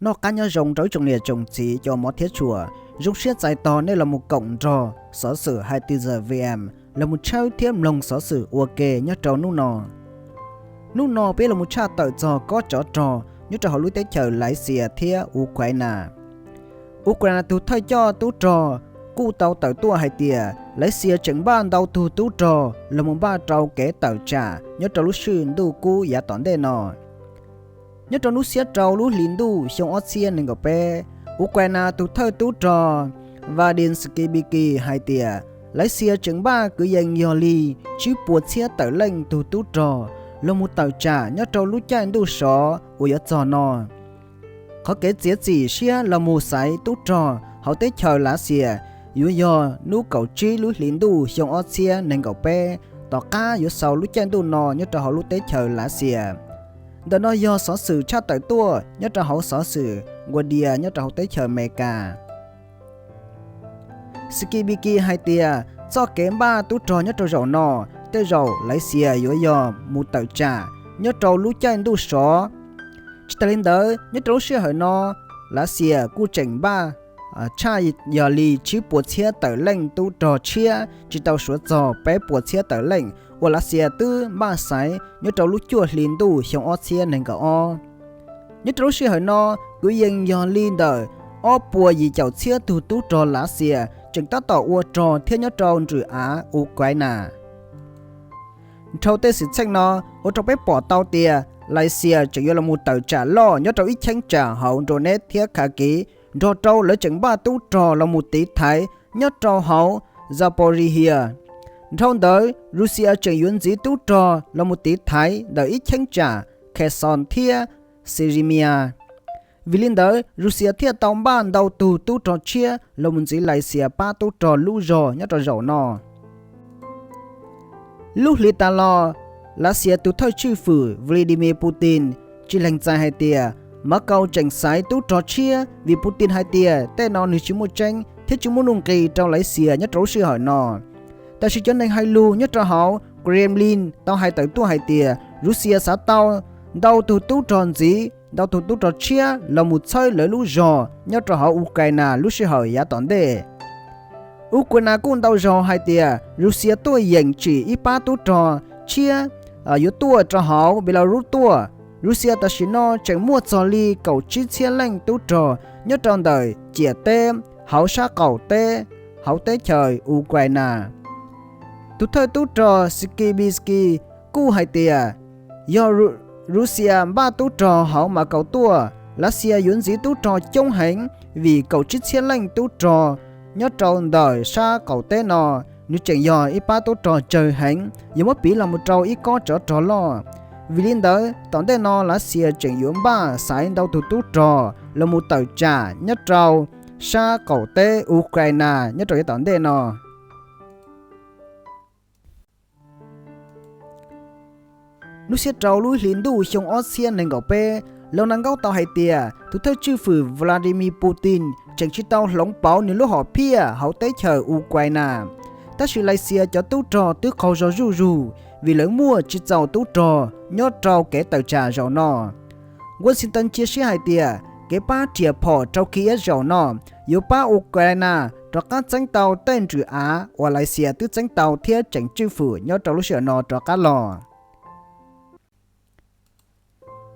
Noj qab nyob zoo rau ib tsoom niam tsoom txiv cov mov thiab tshua, zoo siab txais tos nej los mus koom nrog xov xwm hai mươi tư giờ V M los mus tshawb thiab mloog xov xwm ua ke nyob rau hnub no. Hnub no peb los mus tshaj tawm txog kob tsov rog nyob rau hauv lub teb chaws Lav Xias thiab Ukraina. Ukraina tus thawj coj tub rog kuj tau tawm tuaj hais tias Lav Xias tseem npaj ntau tug tub rog los mus npaj rau kev tawm tsam nyob rau lub sij hawm ntuj kub yav tom ntej no. Nyob rau hnub xiab rau lub hli ntuj xyoo ob txhiab nees nkaum peb, Ukraina tus thawj tub rog Vadym Skibiki hais tias Lav Xias tseem npaj kwv yees yog li tsib puas txhiab tawm leej tug tub rog los mus tawm tsam nyob rau lub caij ntuj sov uas yuav txog no. Qhov kev txiav txim siab los mus xaiv tub rog hauv teb chaws Lav Xias yuav yog hnub kaum tsib lub hli ntuj xyoo ob txhiab nees nkaum peb, tom qab yuav xaus lub caij ntuj no nyob rau hauv lub teb chaws Lav Xias. Ntawm no yog xov xwm tshaj tawm tuaj nyob rau hauv xov xwm Guardian nyob rau hauv teb chaws Amelikas. Skibiki hais tias txoj kev npaj tub rog nyob rau zaum no, tej zaum Lav Xias yuav yog mus tawm tsam nyob rau lub caij ntuj sov. Tsis tas li ntawd, nyob rau lub sij hawm no, Lav Xias kuj tseem npaj tshaj yog li tsib puas txhiab tawm leej tub rog tshiab tsis tau suav txog peb puas txhiab tawm leej uas Lav Xias twb npaj xaiv nyob rau lub cuaj hli ntuj xyoo ob txhiab nees nkaum ob. Nyob rau lub sij hawm no, kwv yees yog li ntawm ob puas yim caum txhiab tug tub rog Lav Xias tseem tab tom ua rog thiab nyob rau ntswm av Ukraina. Dhau tej xwm txheej no ua rau peb pom tau tias Lav Xias tseem yuav los mus tawm tsam loj nyob rau ib cheeb tsam hauv Donetsk thiab Kharkiv, nrog rau lawv tseem npaj tub rog los mus tiv thaiv nyob rau hauv Zaporizhzhia. Dhau ntawd, Russia tseem yuav ntxiv tub rog los mus tiv thaiv ntawm ib cheeb tsam Kherson thiab Crimea. Vim li ntawd, Russia thiaj tau npaj ntau tug tub rog tshiab los mus ntxiv Lav Xias pab tub rog lub zog nyob rau zaum no. Lub hli tas los, Lav Xias tus thawj tswj fwm Vladimir Putin tsis lees txais hais tias Moscow tseem xaiv tub rog tshiab vim Putin hais tias tej no nws tsis muaj tseeb thiab tsis muaj nuj nqis rau Lav Xias nyob rau lub sij hawm no. Tab sis cov neeg hais lus nyob rau hauv Kremlin tau hais tawm tuaj hais tias Russia xav tau ntau tug tub rog ntxiv, ntau tug tub rog tshiab los mus txhawb lawv lub zog nyob rau hauv Ukraina lub sij hawm yav tom ntej. Ukraina kuj ntau zaus hais tias Russia tuaj yeem tsim ib pab tub rog tshiab yuav tuaj rau hauv Belarus tuaj. Russia tam sim no tseem muaj txog li kaum tsib txhiab leej tub rog nyob rau ntawm ciam teb, hauv sab qaum teb, hauv teb chaws Ukraina. Tus thawj tub rog Skibisky kuj hais tias yog Russia npaj tub rog hauv Moscow tuaj, Lav Xias yuav ntxiv tub rog coob heev vim kaum tsib txhiab leej tub rog nyob rau ntawm sab qaum teb no, nws tseem yog ib pab tub rog tsawg heev, yuav muab piv los mus rau ib kob tsov rog loj. Vim li ntawd, tom ntej no Lav Xias tseem yuav npaj xaiv ntau tus tub rog los mus tawm tsam nyob rau sab qaum teb Ukraina nyob rau yav tom ntej no. Hnub xiab rau lub hli ntuj xyoo ob txhiab nees nkaum peb, Loo Nas Nkauj tau hais tias tus thawj tswj fwm Vladimir Putin tseem tsis tau hloov pauv nws lub hom phiaj hauv teb chaws Ukraina. Tab sis Lav Xias cov tub rog twb qaug zog zuj zus vim lawv muaj tsis txaus tub rog nyob rau kev tawm tsam zaum no. Washington cia siab hais tias kev pab riam phom rau Kyiv zaum no yuav pab Ukraina rov qab txeeb tau tej ntswm av uas Lav Xias twb txeeb tau thiab tseem tswj fwm nyob rau lub sij hawm no rov qab los.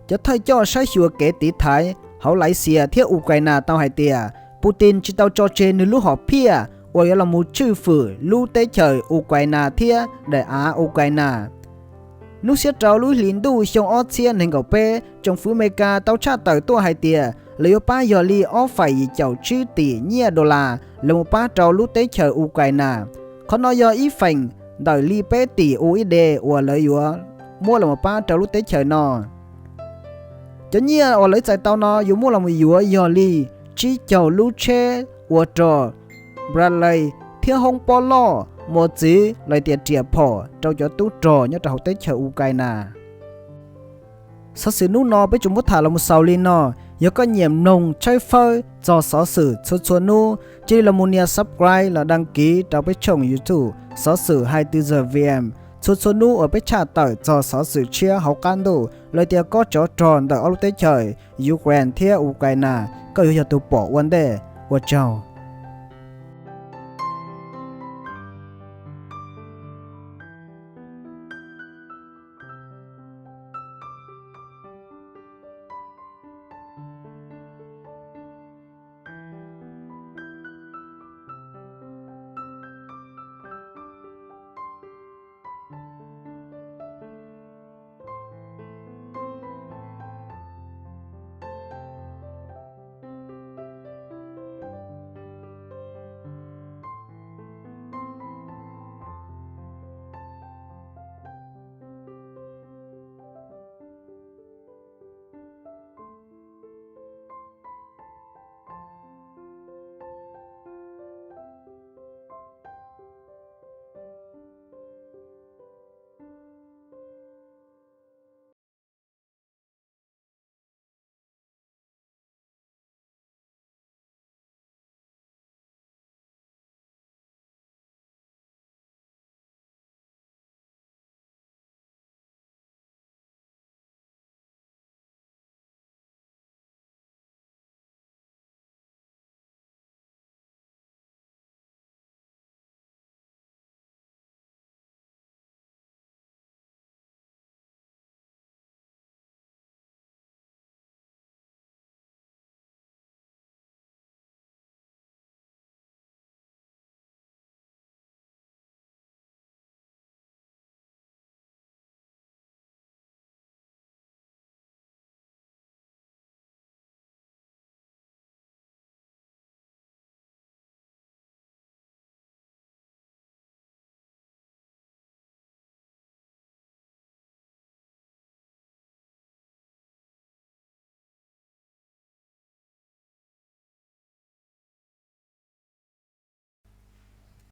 Cov thawj coj saib xyuas kev tiv thaiv hauv Lav Xias thiab Ukraina tau hais tias Putin tsis tau tso tseg nws lub hom phiaj uas yuav los mus tswj fwm lub teb chaws Ukraina thiab daim av Ukraina. Hnub xiab rau lub hli ntuj xyoo ob txhiab nees nkaum peb, tsoom fwv Amelikas tau tshaj tawm tuaj hais tias lawv yuav pab yog li ob faim yim caum tsib tim nyiaj dollar los mus pab rau lub teb chaws Ukraina. Qhov no yog ib feem ntawm li peb tim U S D uas lawv yuav muab los mus pab rau lub teb chaws no. Cov nyiaj uas lawv txais tau no yuav muab los mus yuav yog li tsib caug lub tsheb ua rog Bradley thiab hoob pob loj, mos txwv los tias riam phom rau cov tub rog nyob rau hauv teb chaws Ukraina. Xov xwm hnub no peb tsuas muab tham los mus xaus li no. Yog koj nyiam mloog tshaib fawb txog xov xwm txhua txhua hnub, cia li los mus nias subscribe los đăng ký rau peb tshooj YouTube Xov Xwm Hai Mươi Tư Giờ V M. Txhua txhua hnub uas peb tshaj tawm txog xov xwm tshiab hauv qab ntuj, lawv tias kob tsov rog ntawm ob lub teb chaws Ukraine thiab Ukraine, koj yuav yog tus pom ua ntej. Ua tsaug.